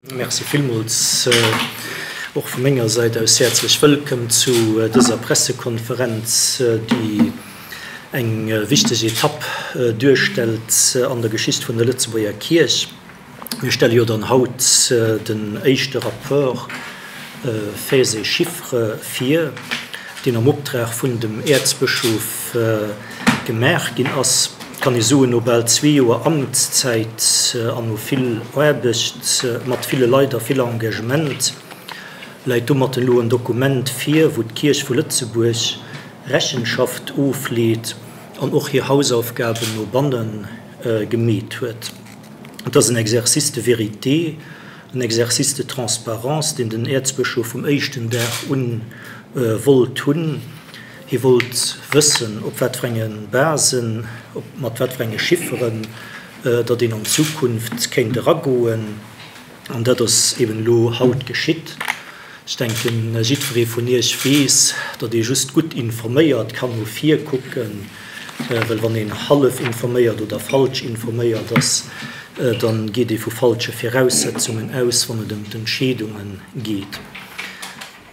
Merci villmools. Och vu menger Säit aus häerzlech wëllkëmm zu dëser Pressekonferenz, déi eng wichteg Etapp duerstellt an der Geschicht vun der Lëtzebuerger Kierch. Mir stelle jo dann haut den éischte Rapport Faits et chiffres vir, deen am Optrag vun dem Äerzbëschof gemaach ginn ass. Kann ee soen, no bal zwee Joer Amtszäit an no vill Aarbecht mat ville Leit a vill Engagement läit domat elo en Dokument vir, wou d'Kierch vu Lëtzebuerg Rechenschaft ofleet an och hir Hausaufgaben no banne gemeet huet. Et ass en Exercice de vérité, en Exercice de transparence, deen den Äerzbëschof vum éischten Dag un wollt hunn. Hie wollt wëssen, op wat fir enge Basen, mat wat fir enge Chifferen, datt een an d'Zukunft kéint eragoen. An dat ass eben elo haut geschitt. Ech denken, jiddweree vun Iech weess, datt ee just gutt informéiert kann no vir kucken, well wann een hallef informéiert oder falsch informéiert ass, da geet ee vu falsche Viraussetzungen aus, wann et ëm d'Entscheedunge geet.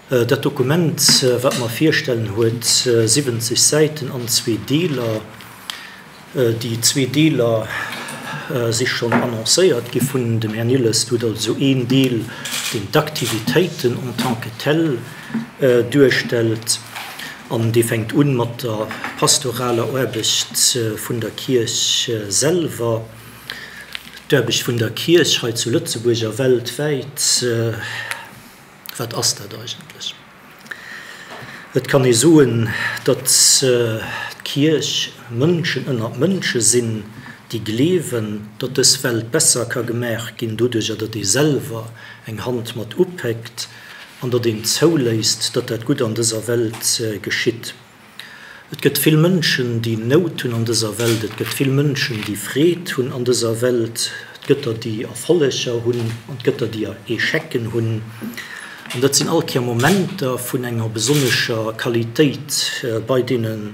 Dat Dokument, wat mer virstellen, huet 70 Säiten an zwee Deeler. Déi zwee Deeler si schonn annoncéiert gi vun dem Här Nilles. Et huet also een Deel, deen d'Aktivitéiten en tant que telles duerstellt, an dee fänkt un mat der pastoraler Aarbecht vun der Kierch selwer, d'Aarbecht vun der Kierch hei zu Lëtzebuerg a weltwäit. Wat ass dat eigentlech? Et kann ee soen, datt d'Kierch Mënschen ënnert Mënsche sinn, déi gleewen, datt dës Welt besser ka gemaach ginn doduercher, datt ee selwer eng Hand mat upéckt an datt een zouléisst, datt dat Gutt an dëser Welt geschitt. Et gëtt vill Mënschen, déi Nout hunn an dëser Welt. Et gëtt vill Mënschen, déi Freed hunn an dëser Welt. Et gëtt der, déi Erfolleger hunn an et gëtt der, déi Echecen hunn. An dat sinn all Kéier Momenter vun enger besonnescher Qualitéit bei deene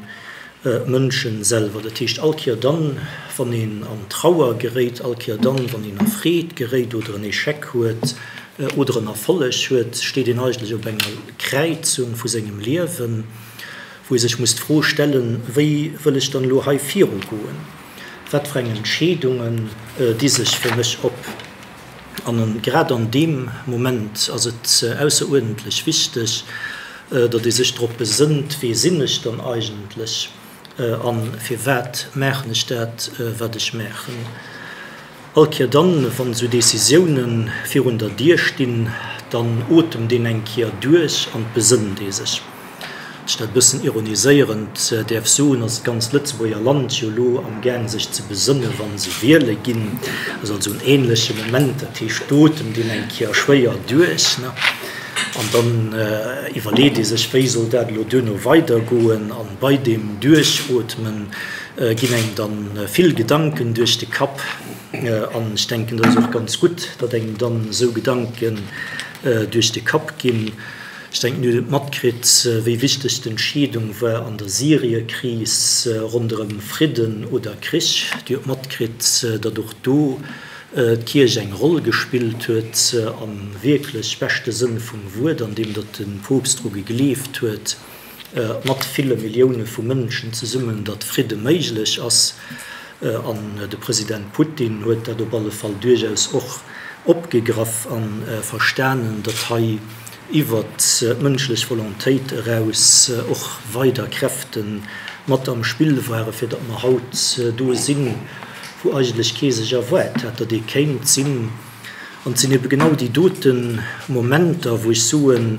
Mënschen selwer. Dat heescht, all Kéier dann, wann een an Trauer geréit, all Kéier dann, wann een a Freed geréit oder en Echec huet oder en Erfolleg huet, steet een eigentlech op enger Kräizung vu sengem Liewen. wou ee sech muss d'Fro stellen, Wéi wëll ech dann elo hei virugoen? Wat fir eng Entscheedungen di sech fir mech op? An grad an deem Moment ass et ausseruerdentlech wichteg, datt ee sech drop besënnt, Wee sinn ech dann eigentlech a firwat maachen ech dat, wat ech maachen? All Kéier dann, wann esou Decisiounen virun der Dier stinn, dann otemt een eng Kéier duerch an 't besënnt ee sech. Wann ech dat e bëssen ironiséierend däerf soen, ass d'ganzt Lëtzebuerger Land jo elo am Gaang sech ze besënne wa se wiele ginn. Ass also en ähnleche Moment, dat heescht, 't otemt een eng Kéier schwéier duerch, ne? An dann iwwerleet ee sech, wéi soll dat elo duerno weidergoen? An bei deem Duerchootmen ginn engem dann vill Gedanken duerch de Kapp. An ech denken, dat ass och ganz gutt, datt engem dann esou Gedanken duerch de Kapp ginn. Ech denken, Dir hutt et matkritt, wéi wichteg d'Entscheedung war an der Syriekris ronderëm Fridden oder Krich. Dir hutt matkritt, datt och do d'Kierch eng Roll gespillt huet, am wierklech beschte Sënn vum Wuert, an deem datt de Poopst dru gegleeft huet, mat ville Millioune vu Mënschen zesummen, datt Fridde méiglech ass. An de President Putin huet dat op alle Fall duerchaus och opgegraff a verstanen, datt hei iwwert d'mënschlech Volontéit eraus och weider Kräfte mat am Spill waren, fir datt mer haut do sinn, wou eigentlech kee sech erwaart hat, datt ee kéint sinn. An et sinn ebe genau déi dote Momenter, wou ech soen,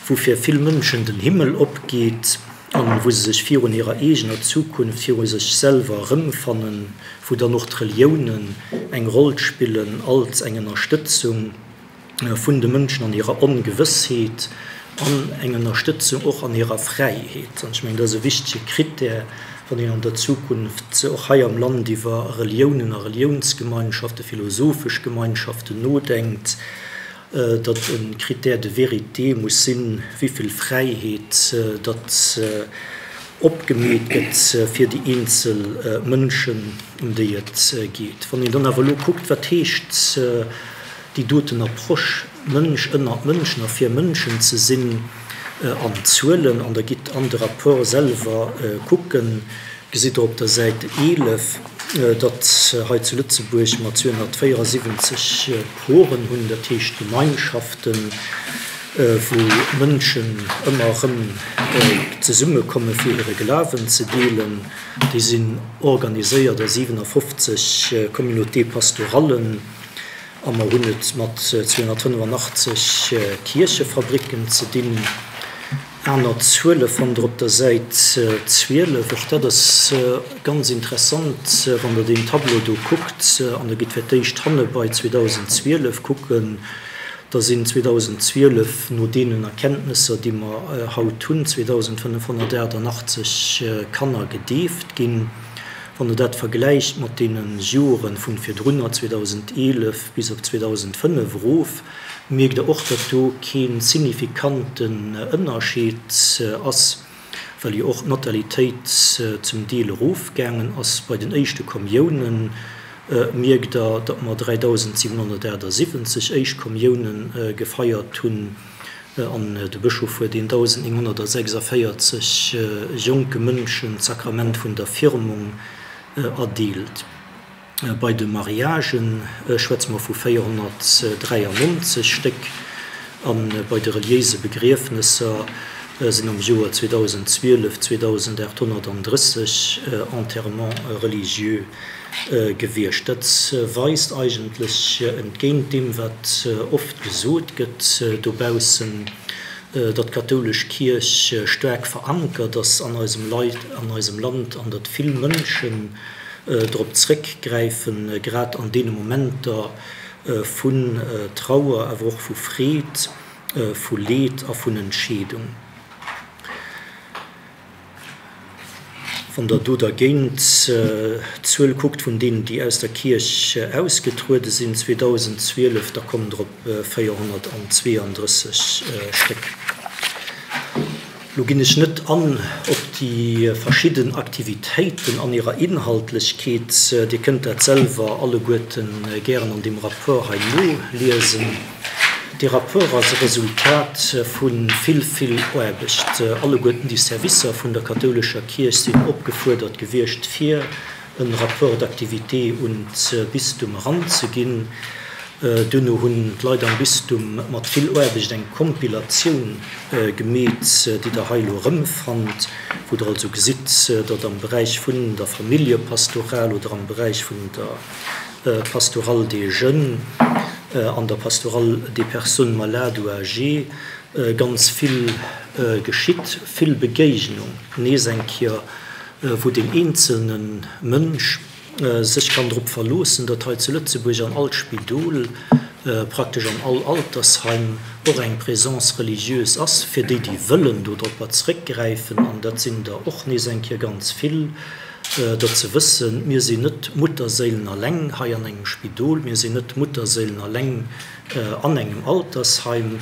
wou fir vill Mënschen den Himmel opgeet an wou se sech virun hirer eegener Zukunft, viru sech selwer erëmfannen, wou dann och d'Reliounen eng Roll spillen als eng Ënnerstëtzung vun de Mënschen an hirer Ongewëssheet an eng Ënnerstëtzung och an hirer Fräiheet. An ech mengen, dat ass e wichtege Krittär, wann een an der Zukunft och hei am Land iwwer Reliounen a Reliounsgemeinschaften, philosophesch Gemeinschaften nodenkt, datt e Critère de vérité muss sinn, wéi vill Fräiheet datt opgemeet gëtt fir déi eenzel Mënschen, ëm déi et geet. Wann een dann awer elo kuckt, wat heescht. déi doten Approche, Mënsch ënnert Mënschen a fir Mënschen ze sinn, an Zuelen. An Der gitt an de Rapport selwer kucken, gesitt Der op der Säit 11, datt hei zu Lëtzebuerg mer 274 Poren hunn, dat heescht Gemeinschaften, wou Mënschen ëmmer erëm zesummekomme fir hire Glawen ze deelen. Déi sinn organiséiert a 57 Communautés pastorallen a mer hunn et mat 285 Kierchefabricken ze dinn. Aner Zuele fannt Der op der Säit 12. Och dat ass ganz interessant, wann Der deen Tableau do kuckt an Der gitt fir d'éischt hanne bei 2012 kucken, Da sinn 2012, no deenen Erkenntnesser, déi mer haut hunn, 2.588 Kanner gedeeft ginn. Wann Der dat vergläicht mat deene Jore vun virdrunner, 2011 bis op 2005 erof, mierkt Der och, datt do kee signifikanten Ënnerscheed ass. well jo och d'Natalitéit zum Deel erofgaangen ass. Bei den éischte Kommiounen mierkt Der, datt mer 3.778 éischt Kommiounen gefeiert hunn an de Bëschof huet 1.946 jonke Mënschen d'Sakrament vun der Firmung erdeelt. Bei de Mariagen schwätze mer vu 493 Stéck a bei de reliéise Begriefnesser sinn am Joer 2012 2.830 Enterrements religieux gewiescht. Dat weist eigentlech, entgéint deem wat oft gesot gëtt dobaussen, datt d'kathoulesch Kierch staark verankert ass an eisem Land an datt vill Mënschen, drop zréckgräifen, grad an deene Momenter vun Trauer, awer och vu Freed, vu Leed a vun Entscheedung. Wann Der do dergéint d'Zuel kuckt vun deenen, déi aus der Kierch ausgetruede sinn 2012, da kommt Der op 432 Stéck. Lo ginn ech net an op déi verschidden Aktivitéiten an hirer Inhaltlechkeet. Dir kënnt dat selwer alleguerten gären an deem Rapport hei noliesen. Dee Rapport ass e Resultat vu vill, vill Aarbecht. Alleguerten déi Servicer vun der kathoulescher Kierch sinn opgefuerdert gewiescht, fir en Rapport d'activité un d'Bistum eranzeginn. Duerno hunn d'Leit am Bistum mat vill Aarbecht eng Kompilatioun gemeet, déi der hei elo erëmfannt, wou der also gesitt, datt am Beräich vun der Familljepastoral oder am Beräich vun der Pastorale des jeunes an der Pastorale des personnes malades ou âgées ganz vill geschitt, vill Begéignung nees eng Kéier wou deen eenzelne Mënsch sech kann drop verloossen, datt hei zu Lëtzebuerg an all Spidol, praktesch an all Altersheim och eng Présence religieuse ass, fir déi, déi wëllen dodropper zréckgräifen, an dat sinn der och nees eng Kéier ganz vill, datt se wëssen, mir sinn net Mutterséilen alleng hei an engem Spidol, mir sinn net Mutterséilen alleng an engem Altersheim,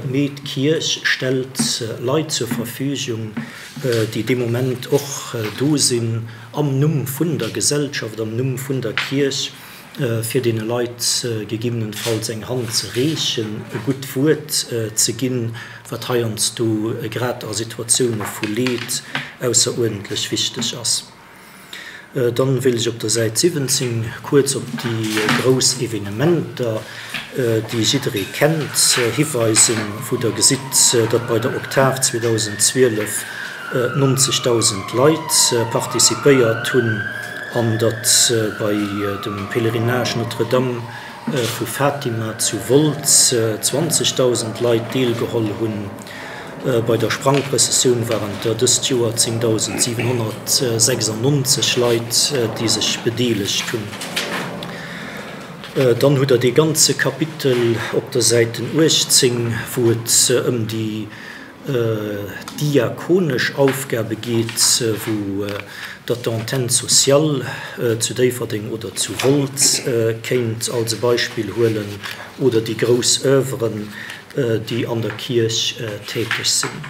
mee d'Kierch stellt Leit zur Verfügung, déi dee Moment och do sinn am Numm vun der Gesellschaft, am Numm vun der Kierch, fir deene Leit gegebenenfalls eng Hand ze reechen, e gutt Wuert ze ginn, wat heiansdo grad a Situatioune vu Leed ausseruerdentlech wichteg ass. Dann wéilt ech op der Säit 17 kuerz op déi grouss Evenementer, déi jidderee kennt, hiweisen, wou Der gesitt, datt bei der Oktav 2012 90.000 Leit participéiert hunn an datt bei dem Pèlerinage Notre-Dame vu Fatima zu Wolz 20.000 Leit deelgeholl hunn. Bei der Sprangprëssessioun waren et der dëst Joer 10.796 Leit, déi sech bedeelegt hunn. Dann hutt Der dee ganze Kapitel op der Säit 18, wou et ëm déi diakonesch Aufgabe geet, wou Der d'Antenne sociale zu Déifferdeng oder zu Wolz kéint als e Beispill huelen oder déi grouss Oeuvren, déi an der Kierch täteg sinn.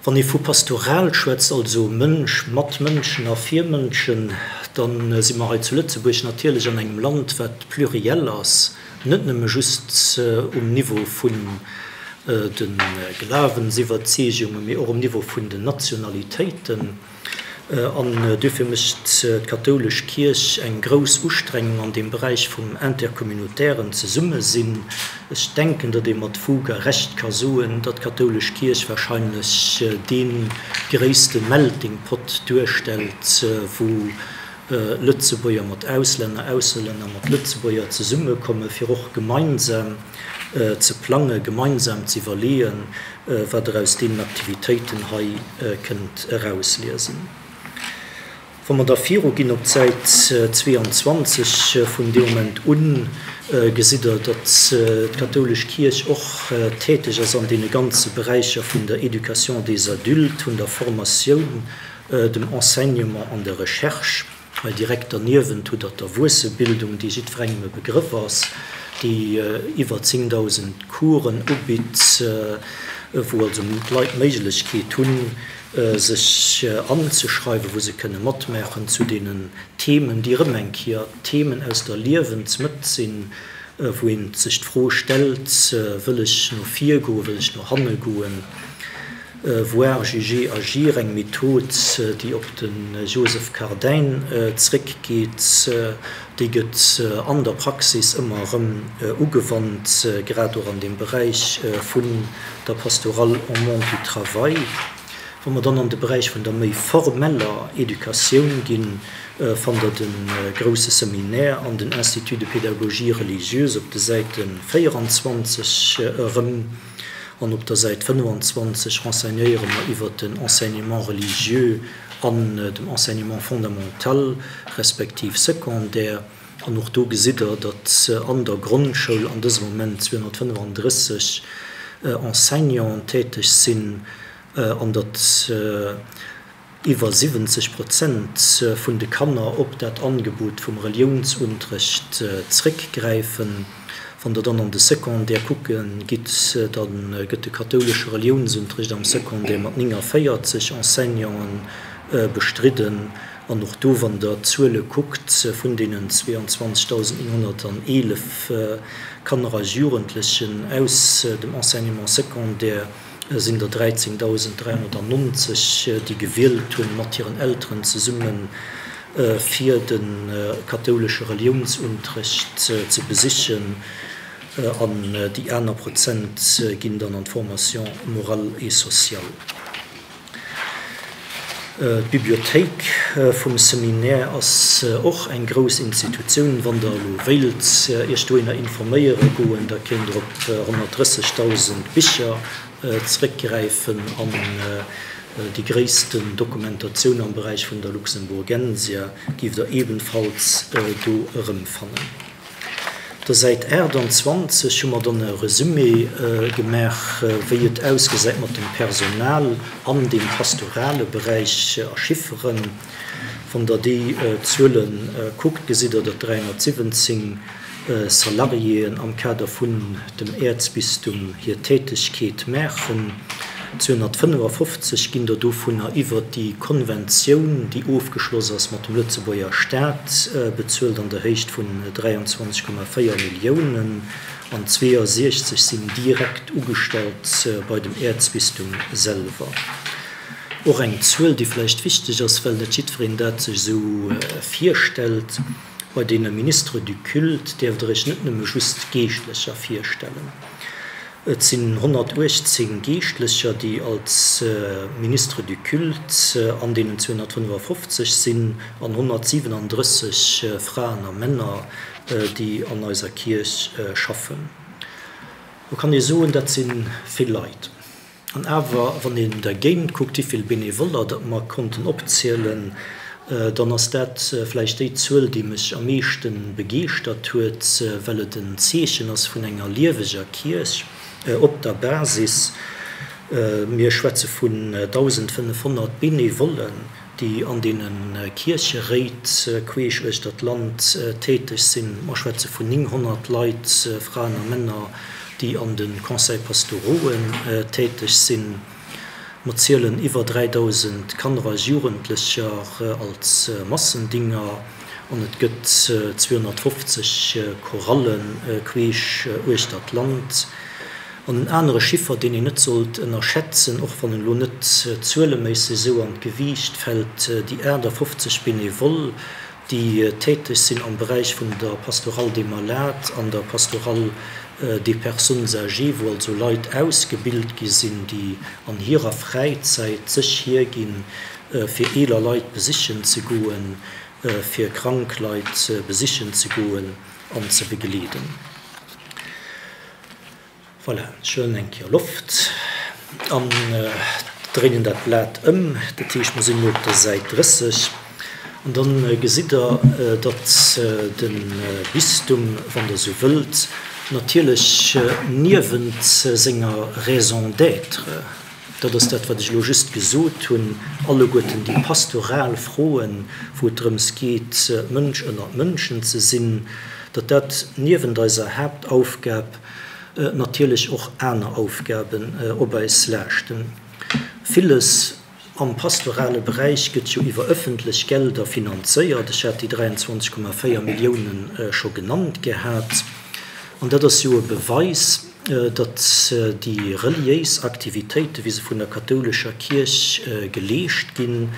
Wann ee vu Pastoral schwätzt, also Mënsch mat Mënschen a fir Mënschen, da si mer hei zu Lëtzebuerg natierlech an engem Land, wat pluriel ass. Net nëmme just um Niveau vun de Glawensiwwerzeegungen, mee och um Niveau vun den Nationalitéiten. An duerfir mécht d'kathoulesch Kierch eng grouss Ustrengung an deem Beräich vum intercommunautairen Zesummesinn. Ech denken, datt ee mat Fug a Recht ka soen, datt d'kathoulesch Kierch wahrscheinlech dee gréisste Melting Pot duerstellt, wou Lëtzebuerger mat Auslänner, Auslänner mat Lëtzebuerger zesummekomme fir och gemeinsam ze plangen, gemeinsam ze iwwerleeën, wat Der aus deenen Aktivitéiten hei kënnt erausliesen. Wa mer da viruginn op d'Säit 22, vun deem Moment un gesitt Der, datt d'kathoulesch Kierch och täteg ass an deene ganze Beräicher vun der Éducation des adultes, vun der Formatioun, dem Enseignement an der Recherche. Hei direkt derniewent hutt Der d'Erwuessebildung, déi jiddwerengem e Begrëff ass, déi iwwer 10.000 Coursen ubitt, wou also d'Leit d'Méiglechkeet hunn, sech anzeschreiwen, wou se kënne matmaachen zu deenen Themen, déi erëm eng Kéier Themen aus der Liewensmëtt sinn, wou ee sech d'Fro stellt, Wëll ech no vir goen, wëll ech no hanne goen? Voir, juger, agir, eng Method, déi op de Joseph Cardijn zréckgeet. Déi gëtt an der Praxis ëmmer erëm ugewannt, grad och an deem Beräich vun der Pastorale en monde du travail. Wa mer dann an de Beräich vun der méi formeller Educatioun ginn, fannt Der de grousse Seminaire an den Institut de pédagogie religieuse op de Säite 24 erëm. An op der Säit 25 renseignéiere mer iwwert den Enseignement religieux an dem Enseignement fondamental respektiv secondaire. An och do gesitt Der, datt an der Grondschoul an dësem Moment 235 Enseignanten täteg sinn an datt Iwwer 70 Prozent vun de Kanner op dat Angebot vum Reliounsunterrecht zréckgräifen. Wann Der dann an de Secondaire kucke gitt, da gëtt de kathoulesche Reliounsunterrecht am Secondaire mat 49 Enseignanten bestridden. An och do, wann Der d'Zuele kuckt vun deenen 22.911 Kanner a Jugendlechen aus dem Enseignement secondaire, sinn der 13.390, déi gewielt hunn, mat hiren Elteren zesummen, fir de kathoulesche Reliounsunterrecht ze besichen, an déi aner Prozent ginn dann an d'Formation morale et sociale. D'Bibliothéik vum Seminaire ass och eng grouss Institutioun. Wann Der elo wéilt Iech dohinner informéiere goen, da kéint Der op 130.000 Bicher zeréckgräifen an déi gréissten Dokumentatioun am Beräich vun der Luxemburgensia géift Der ebenfalls do erëmfannen. Op der Säit 28 hu mer dann e Resumé gemaach, wéi et ausgesäit mat dem Personal an deem pastorale Beräich a Chifferen. Wann Der déi Zuele kuckt, gesitt Der, datt 317 Salariéen am Kader vun dem Äerzbistum hir Tätegkeet maachen. 255 ginn der dovunner iwwert déi Konventioun, déi ofgeschloss ass mat dem Lëtzebuerger Staat, bezuelt an der Héicht vun 23,4 Milliounen, an 62 sinn direkt ugestallt bei dem Äerzbistum selwer. Och eng Zuel, déi vläicht wichteg ass, well net jiddwereen dat sech esou virstellt, Bei deene Ministres du culte däerft Der Iech net nëmme just Geeschtlecher virstellen. Et sinn 118 Geeschtlecher, déi als Ministres du culte an deenen 255 sinn, an 137 Fraen a Männer, déi an eiser Kierch schaffen. Do kann ee soen, dat si vill Leit. An awer, wann een dergéint kuckt, wéivill Benevoller datt mer konnten opzielen, dann ass dat vläicht déi Zuel, déi mech am meeschte begeeschtert huet, well et en Zeechen ass vun enger lieweger Kierch op der Basis. Mir schwätze vun 1.500 Benevollen, déi an deene Kiercheréit queesch uechter d'Land täteg sinn. Mer schwätze vun 900 Leit, Fraen a Männer, déi an de Conseils pastorauxen täteg sinn. Mer zielen iwwer 3.000 Kanner a Jugendlecher als Massendinger. An et gëtt 250 Choralle queesch uechter d'Land. An en anere Chiffer, deen een net sollt ënnerschätzen, och wann en elo net zueleméisseg esou an d'Gewiicht fält, déi 58 Benevole, déi täteg sinn am Beräich vun der Pastorale des malades an der Pastorale des personnes âgées, wou also Leit ausgebilt gi sinn, déi an hirer Fräizäit sech hierginn, fir eeler Leit besichen ze goen, fir krank Leit besichen ze goen an ze begleeden. Voilà, ech huelen eng Kéier Loft an dréinen dat Blat ëm. Dat heescht, mer sinn elo op der Säit 30. An da gesitt Der, datt de Bistum, wann Der esou wëllt, natierlech niewent senger Raison d'être, dat ass dat, wat ech elo just gesot hunn, alleguerten déi pastoral Froen, wou et drëms geet, Mënsch ënnert Mënschen ze sinn, datt dat niewent eiser Haaptaufgab natierlech och aner Aufgaben op eis laaschten. Villes am pastorale Beräich gëtt jo iwwer ëffentlech Gelder finanzéiert. Ech hat déi 23,4 Milliounen scho genannt gehat. An dat ass jo e Beweis, datt déi reliéis Aktivitéiten, wéi se vun der kathoulescher Kierch geleescht ginn,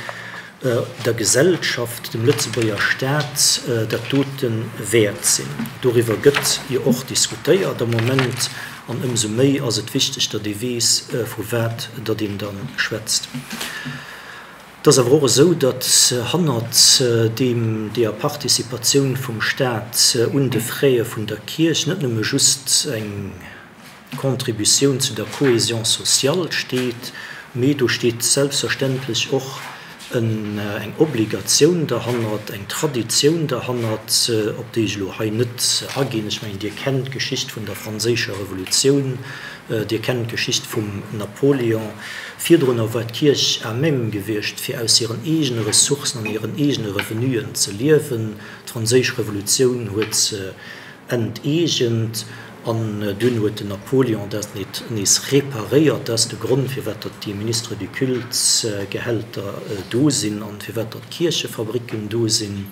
der Gesellschaft, dem Lëtzebuerger Staat dat dote wäert sinn. Doriwwer gëtt jo och diskutéiert am Moment an ëmsou méi ass et wichteg, datt ee weess, vu wat datt een da schwätzt. Et ass awer och esou, datt hannert deem, deeër Participatioun vum Staat un de Fraie vun der Kierch net nëmme just eng Contributioun zu der Cohésion sociale steet, mee do steet selbstverständlech och eng Obligatioun derhannert, eng Traditioun derhannert, op déi ech elo hei net aginn. Ech mengen, Dir kennt d'Geschicht vun der Franséischer Revolutioun, Dir kennt d'Geschicht vum Napoléon. Virdrunner war d'Kierch à même gewiescht, fir aus hiren eegene Ressourcen an hiren eegene Revenuen ze liewen. D'Franséisch Revolutioun huet se enteegent an dunn huet den Napoléon dat nees reparéiert. Dat ass de Grond, firwat datt déi Ministres du culte Gehälter do sinn an firwat datt d'Kierchefabricken do sinn.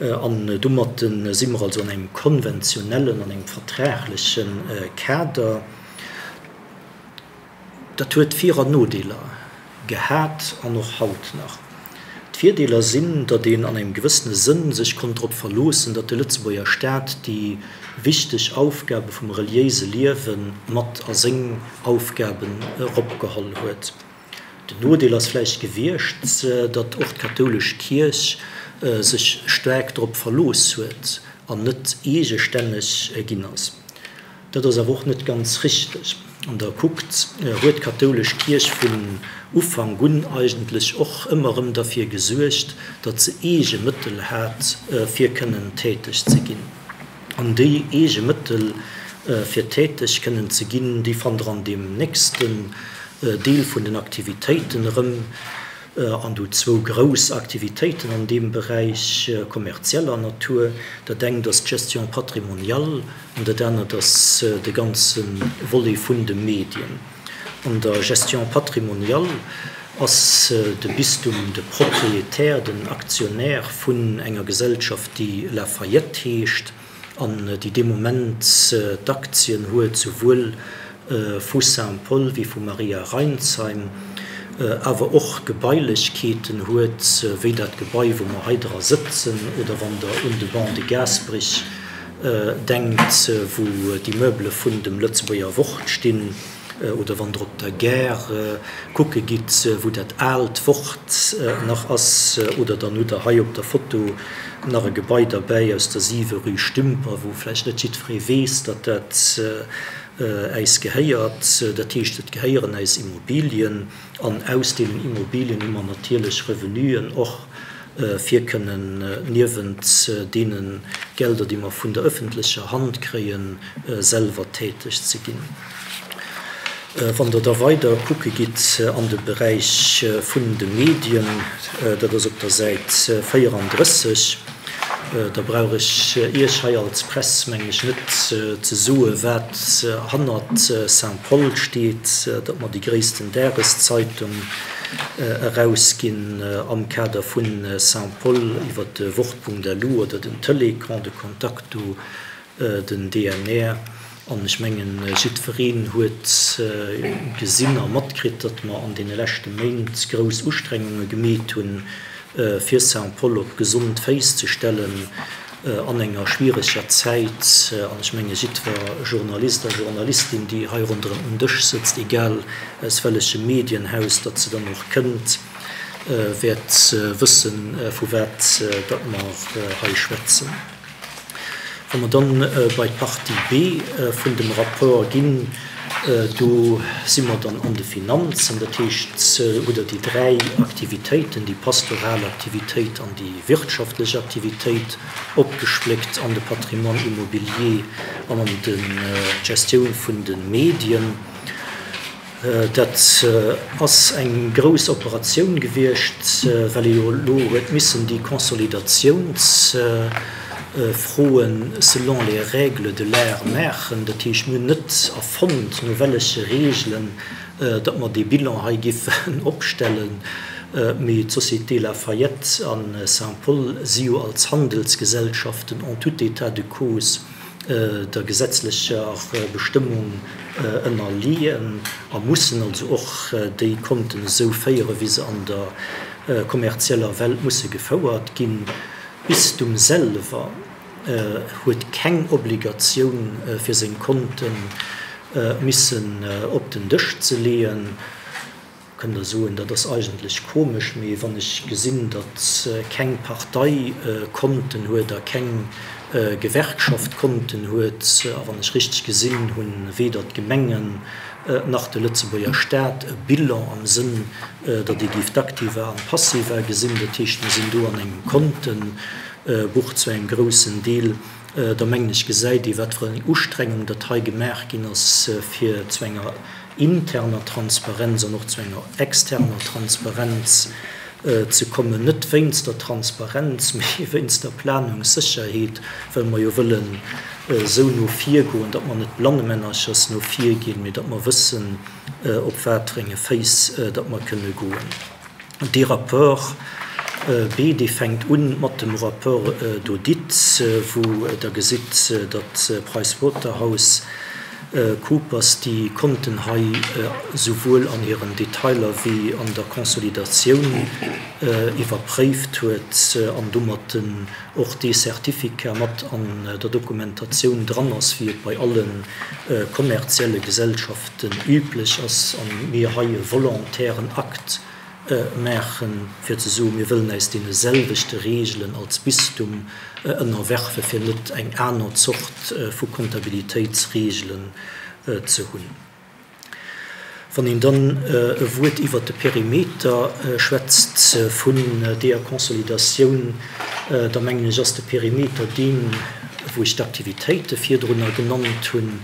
An domat si mer also an engem konventionellen, an engem vertragleche Kader. Dat huet Vir an Nodeeler gehat an och haut nach. D'Virdeeler sinn, datt een an engem gewëssene Sënn sech konnt drop verloossen, datt de Lëtzebuerger Staat déi wichteg Aufgabe vum reliéise Liewe mat a seng Aufgaben eropgeholl huet. Den Nodeel ass vläicht gewiescht, datt och d'kathoulesch Kierch sech staark drop verlooss huet an net eegestänneg ginn ass. Dat ass awer och net ganz richteg. An der kuckt, huet d'kathoulesch Kierch vun Ufank un eigentlech och ëmmer erëm derfir gesuergt, datt se eege Mëttel hat, fir kënnen täteg ze ginn. An déi eege Mëttel, fir täteg kënnen ze ginn, déi fannt Der an deem nächsten Deel vun den Aktivitéiten erëm. An do zwou grouss Aktivitéiten an deem Beräich kommerzieller Natur. Dat engt ass d'Gestion patrimoniale An dat anert ass de ganze Volet vun de Medien. An der Gestion patrimoniale ass de Bistum de Propriétaire, den Aktionär vun enger Gesellschaft, déi La Fayette heescht an déi dee Moment d'Aktien huet, souwuel vu Saint-Paul wéi vu Maria Rheinsheim, awer och Gebailechkeeten huet, wéi dat Gebai, wou mer hei dra sëtzen, oder wann Der un de Ban de Gaasperich Denkt, wou déi Meuble vun dem Lëtzebuerger Wort stinn, oder wann Der op der Gare kucke gitt, wou dat aalt Wort nach ass, oder dann hutt Der hei op der Foto nach e Gebai derbäi aus der 7 rue Stümper, wou vläicht net jiddweree weess, datt dat äis gehéiert. Dat heescht, et gehéieren äis Immobilien, an aus deenen Immobilien hu mer natierlech Revenuen och. fir kënnen niewent deene Gelder, déi mer vun der öffentlecher Hand kréien, selwer täteg ze ginn. Wann Der da weider kucke gitt an de Beräich vun de Medien, dat ass op der Säit 34, da brauch ech Iech hei als Press, mengen ech, net ze soe wat hannert Saint-Paul steet, datt mer déi gréissten Dageszeitung. Erausginn am Kader vu Saint-Paul iwwer de Wort.lu oder den Télécon, de Contacto, den DNR. An ech mengen, jiddwereen huet gesinn a matkritt, datt mer an deene leschte Méint grouss Ustrengunge gemeet hunn, fir Saint-Paul op gesond Féiss ze stellen an enger schwiereger Zäit. An ech menge jiddwer Journalist a Journalistin, déi hei ronderëm den Dësch sëtzt, egal aus wellechem Medienhaus datt se dann och kënnt, wäert wëssen, vu wat datt mer hei schwätzen. Wa mer dann bei d'Partie B vun dem Rapport ginn, do si mer dann an de Finanzen, dat heescht, hutt Der déi dräi Aktivitéiten, déi pastoral Aktivitéit an déi wirtschaftlech Aktivitéit opgespléckt an de Patrimoine immobilier an an d'Gestioun vun de Medien. Dat ass eng grouss Operatioun gewiescht, well ee jo elo huet missen déi Consolidatiounsfroen selon les règles de l'art maachen. Dat heescht, mir hunn net erfonnt, no welleche Regeln datt mer dee Bilan hei giffen opstellen, mee d'Société Lafayette a Saint-Paul si jo als Handelsgesellschaften en tout état de cause der gesetzlecher Bestëmmung ënnerleeën a mussen also och déi Konten esou féieren, wéi se an der kommerzieller Welt musse gefouert ginn. D'Bistum selwer huet keng Obligatioun, fir seng Konte missen op den Dësch ze leeën. Kënnt der soen, dat ass eigentlech komesch, mee wann ech gesinn, datt keng Partei Konten huet a keng Gewerkschaft Konten huet, a wann ech richteg gesinn hunn, weder d'Gemengen nach de Lëtzebuerger Staat e Bilan am Sënn, datt ee géif d'Aktiva an d'Passiva gesinn, dat heescht mir sinn do an engem Kontebuch zu engem groussen Deel, da mengen ech gesäit ee wat fir eng Ustrengung datt hei gemaach ginn ass, fir zu enger interner Transparenz an och zu enger externer Transparenz ze kommen, net wéinst der Transparenz, mee wéinst der Planungssécherheet, well mer jo wëllen esou no vir goen, datt mer net blannemännerchers no vir ginn, mee datt mer wëssen, op wat fir enge Féiss datt mer kënne goen. Dee Rapport B, dee fänkt un mat dem Rapport d'audit, wou Der gesitt, datt Pricewaterhouse Coopers déi Konten hei souwuel an hiren Detailer wéi an der Consolidatioun iwwerpréift huet an domat och dee Certificat mat an der Dokumentatioun dran ass, wéi et bei alle kommerzielle Gesellschaften üblech ass, a mir hei e volontairen Akt maachen, fir ze soen, mir wëllen äis deene selwechte Reegelen als Bistum ënnerwerfen, fir net eng aner Zort vu Kontabilitéitsreegelen ze hunn. Wann een dann e Wuert iwwert de Perimeter schwätzt vun deeër Consolidatioun, da mengen ech, ass de Perimeter deen, wou ech d'Aktivitéite virdrunner genannt hunn.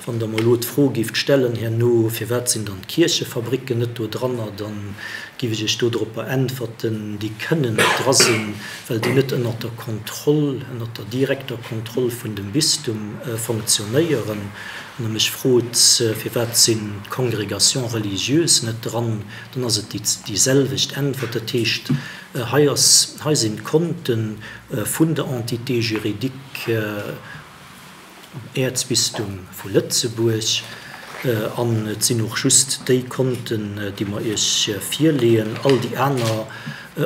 Wann Der mer elo d'Fro géift stellen herno, Firwat sinn dann d'Kierchefabricken net do dranner, da géif ech Iech dodropper äntwerten, Déi kënnen net dra sinn, well déi net ënnert der Kontroll, ënnert der direkter Kontroll vun dem Bistum fonctionnéieren. Wann Der mech frot, Firwat sinn d'Congrégations religieuses net dran, dann ass et déi selwecht Äntwert. Dat heescht, hei ass, hei sinn d'Konte vun der Entité juridique, Äerzbistum vu Lëtzebuerg, an et sinn och just déi Konten, déi mer Iech virleeën. All déi aner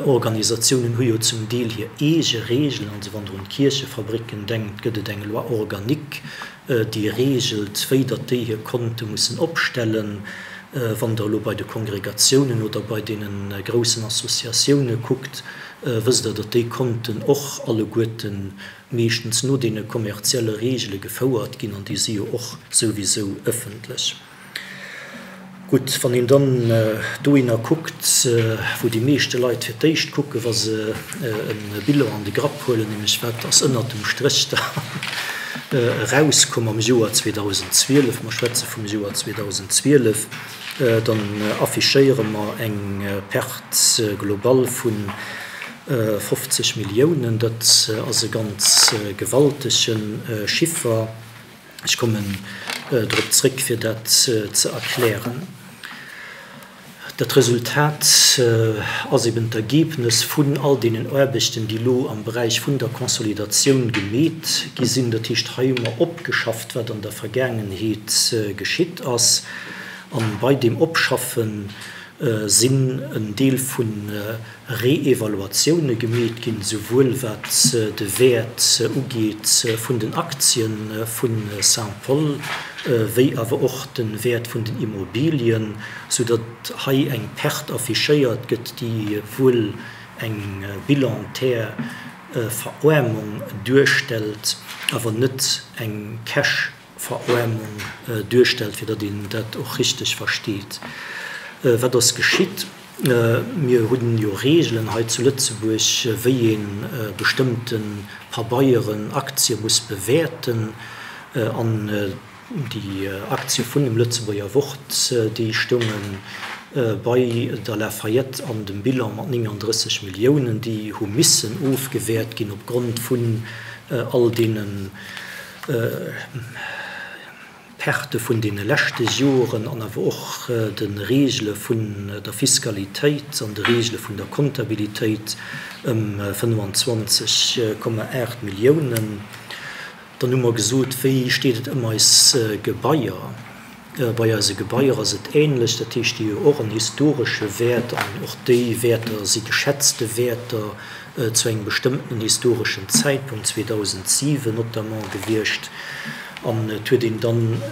Organisatiounen hu jo zum Deel hir eege Regeln. Also wann Der un d'Kierchefabricken denkt, gëtt et eng Loi organique, déi reegelt, wéi datt déi hir Konte mussen opstellen. Wann Der elo bei de Kongregatiounen oder bei deene groussen Associatioune kuckt, wësst Der, datt déi Konten och alleguerten meeschtens no deene kommerzielle Reegele gefouert ginn, an déi si jo och souwisou ëffentlech. Gutt, wann een dann dohinner kuckt, wou déi meeschte Leit fir d'éischt kucken, wa se e Bilan an de Grapp huelen, nämlech wat ass ënnert dem Stréch da erauskomm am Joer 2012, mer schwätze vum Joer 2012, dann affichéiere mer eng Perte globale vun 50 Milliounen, dat ass e ganz gewaltege Chiffer. Ech kommen drop zréck, fir dat ze erklären. Dat Resultat ass eben d'Ergebnes vun all deenen Aarbechten, déi elo am Beräich vun der Consolidatioun gemeet gi sinn. Dat heescht, hei hu mer opgeschafft, wat an der Vergaangenheet geschitt ass. A bei deem Opschaffe sinn en Deel vu Reevaluatioune gemeet ginn, souwuel wat de Wäert ugeet vun den Aktie vu Saint-Paul, wéi awer och de Wäert vun den Immobilien, soudatt hei eng Perte affichéiert gëtt, déi wuel eng bilantär Veroarmung duerstellt, awer net eng Cash Veroarmung duerstellt, fir datt een dat och richteg versteet. Wat ass geschitt? Mir hunn jo Reegelen hei zu Lëtzebuerg, wéi ee bestëmmte Pabeieren, Aktie muss bewäerten. An déi Aktie vun dem Lëtzebuerger Wort, déi stounge bei der Lafayette an dem Bilan mat 39 Milliounen, déi hu missen ofgewäert ginn opgrond vun all deenen, Perte vun deene leschte Joren an awer och de Reegele vun der Fiskalitéit an de Reegele vun der Kontabilitéit ëm 25,8 Milliounen. Dann hu mer gesot, Wéi steet et ëm eis Gebaier? Bei eise Gebaier ass et änlech, dat heescht, déi hu och en historesche Wäert an och déi Wäerter si geschätzte Wäerter zu engem bestëmmtenen historeschen Zäitpunkt, 2007 notamment, gewiescht. An et huet een dann,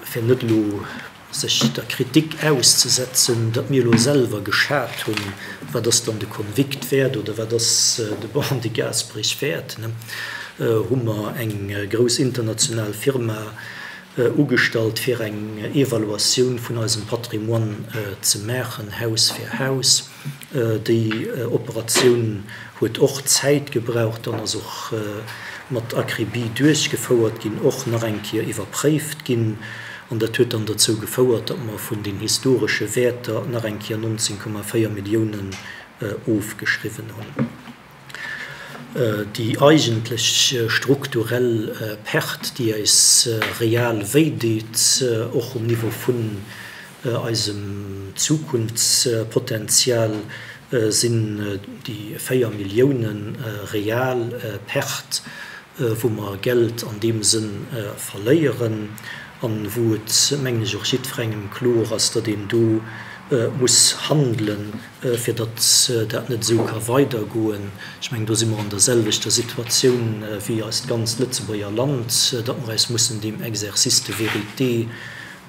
fir net elo sech der Kritik auszesetzen, datt mir elo selwer geschat hunn, wat ass dann de Convict wäert oder wat ass de Ban de Gasperich wäert, hu mer eng grouss international Firma ugestallt fir eng Evaluatioun vun eisem Patrimoine ze maachen, Haus fir Haus. Déi Operatioun huet och Zäit gebraucht an ass och mat Akribie duerchgefouert ginn, och nach eng Kéier iwwerpréift ginn. An dat huet dann derzou gefouert, datt mer vun den historesche Wäerter nach eng Kéier 19,4 Milliounen ofgeschriwwen hunn. Déi eigentlech strukturell Perte, déi eis real wéideet, och um Niveau vun eisem Zukunftspotenzial, sinn déi 4 Millioune real Perte, wou mer Geld an deem Sënn verléieren an wou et, mengen ech, och jiddwerengem kloer ass, datt een do muss handelen, fir datt dat net esou ka weidergoen. Ech mengen, do si mer an der selwechter Situatioun wéi eist ganzt Lëtzebuerger Land, datt mer eis mussen deem Exercice de vérité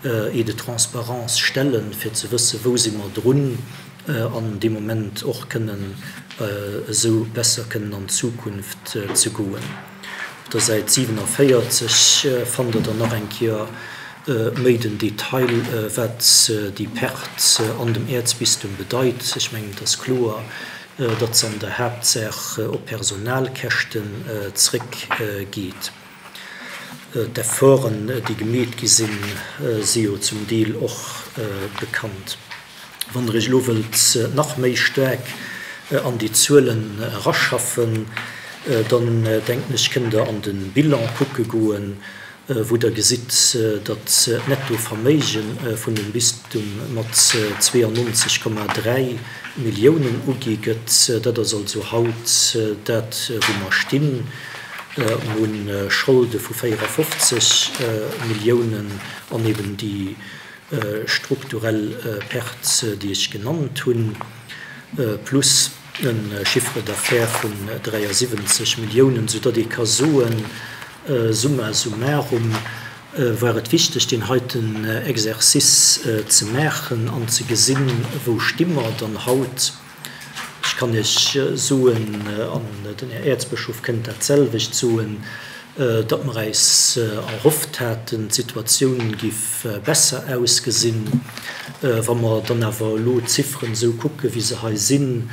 et de transparence stellen, fir ze wëssen, wou si mer drun, an dee Moment och kënnen esou besser kënnen an d'Zukunft ze goen. Op der Säit 47 fannt Der dann nach eng Kéier méi den Detail, wat déi Perte an dem Äerzbistum bedeit. Ech mengen, et ass kloer, datt se an der Haaptsaach op Personalkäschten zréckgeet. D'Efforten, déi gemeet gi sinn, si jo zum Deel och bekannt. Wann Der Iech elo wëllt nach méi staark an déi Zuelen eraschaffen, dann denken ech, kënnt Der an de Bilan kucke goen, wou Der gesitt, datt d'Nettoverméige vun dem Bistum mat 92,3 Milliounen ugi gëtt. Dat ass also haut dat, wou mer stinn. Mer hu Scholde vu 54 Milliounen an eben déi strukturell Perte, déi ech genannt hunn, plus e Chiffre d'affaires vun 73 Milliounen, soudatt ee ka soen, summa summarum war et wichteg, deen heiten Exercice ze maachen an ze gesinn, wou sti mer dann haut. Ech kann Iech soen, an den Här Äerzbëschof kënnt dat selwecht soen, datt mer äis erhofft haten, d'Situatioun giff besser ausgesinn. Wa mer dann awer elo d'Zifferen esou kucken, wéi se hei sinn,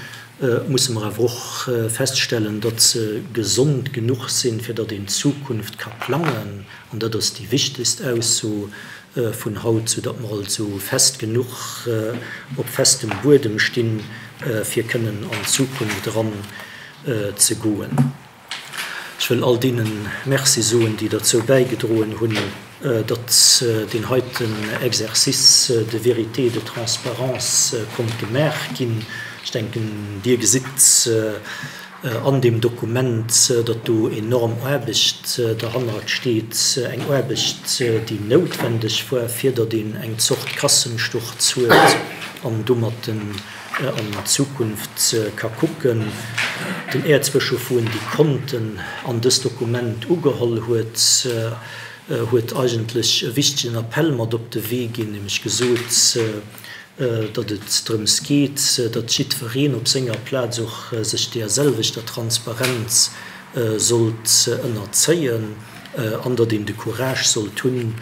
musse mer awer och feststellen, datt se gesond genuch sinn, fir datt een d'Zukunft ka plangen. An dat ass déi wichtegst Ausso vun haut, sou datt mer also fest genuch op festem Buedem stinn, fir kënnen an d'Zukunft eran ze goen. Ech wëll all deene Merci soen, déi derzou bäigedroen hunn. Datt deen heiten Exercice de vérité et de transparence konnt gemaach ginn. Ech denken, Dir gesitt an deem Dokument, datt do enorm Aarbecht derhannert steet, eng Aarbecht, déi noutwendeg war, fir datt een eng Zort Kassensturz huet an domatten an d'Zukunft ka kucken. Den Äerzbëschof, wou en déi Konten an dëst Dokument ugeholl huet, huet eigentlech e wichtegen Appell mat op de Wee ginn, nämlech gesot, datt et drëms geet, datt jiddwereen op senger Plaz och sech deeër selwechter Transparenz sollt ënnerzéien an datt een de Courage sollt hunn,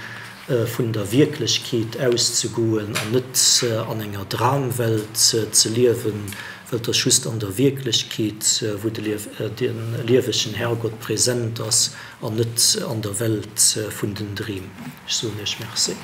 vun der Wierklechkeet auszegoen an net an enger Dramwelt ze liewen, well et ass just an der Wierklechkeet, wou de liewegen Herrgott present ass an net an der Welt vun den Dreem. Ech soen Iech Merci.